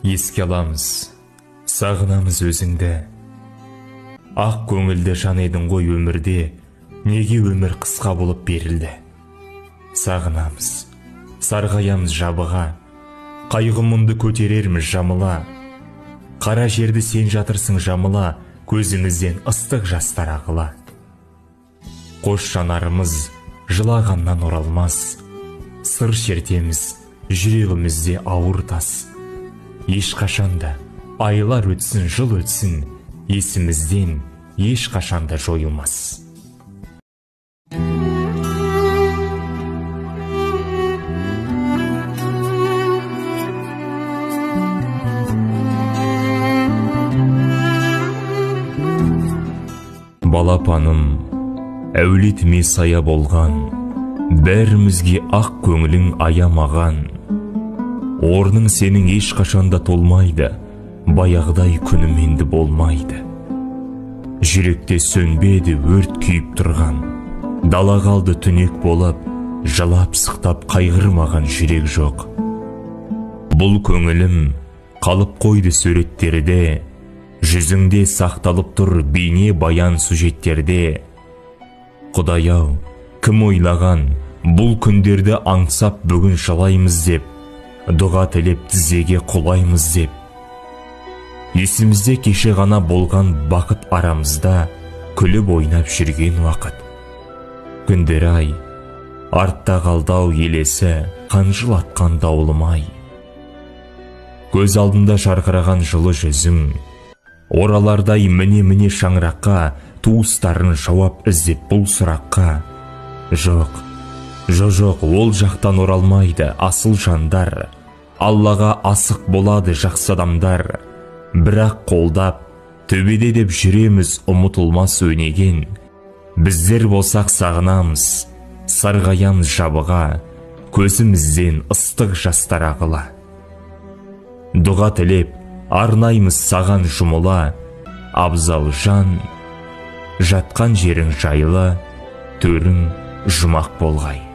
Еске аламыз, сағынамыз өзіңді. Ақ көңілді жан едің ғой өмірде, неге өмір қысқа болып берілді? Сағынамыз, сарғаямыз жабыға, қайғы мұңды көтерерміз жамыла. Қара жерді сен жатырсың жамыла, көзімізден ыстық жастар ағыла. Қос жанарымыз жылағаннан оралмас, сыр шертеміз жүрегімізде ауыр тас. Ешқашанда айлар өтсін, жыл өтсін, есімізден ешқашанда жойылмас. Балапаным, әулетіме сая болған, бәрімізге ақ көңілің аямаған. Орның сенің ешқашанда толмайды, баяғыдай күнім енді болмайды. Жүректе сөнбеді өрт күйіп тұрған, дала қалды түнек болып, жылап сықтап қайғырмаған жүрек жоқ. Бұл көңілім қалып қойды суреттерде, жүзіңде сақталып тұр бейне баян сюжеттерде. Құдай-ау, кім ойлаған, бұл күндерді аңсап бүгін жылаймыз деп, дұға тілеп тізеге құлаймыз деп. Есімізде кеше ғана болған бақыт арамызда күліп ойнап жүрген уақыт. Күндер ай, артта қалды-ау елесі, қанжылатқан дауылым-ай. Көз алдында жарқыраған жылы жүзің, оралардай міне-міне шаңыраққа, туыстарын жауап іздеп бұл сұраққа. Жоқ, жоқ, ол жақтан оралмайды асыл жандар, Аллаға асық болады жақсы адамдар. Бірақ қолдап, төбеде деп жүреміз ұмытылмас өнеген. Біздер болсақ сағынамыз, сарғаямыз жабыға, көзімізден ыстық жастар ағыла. Дұға тілеп, арнаймыз саған жұмыла, абзал жан, жатқан жерің жайлы, төрің жұмақ болғай.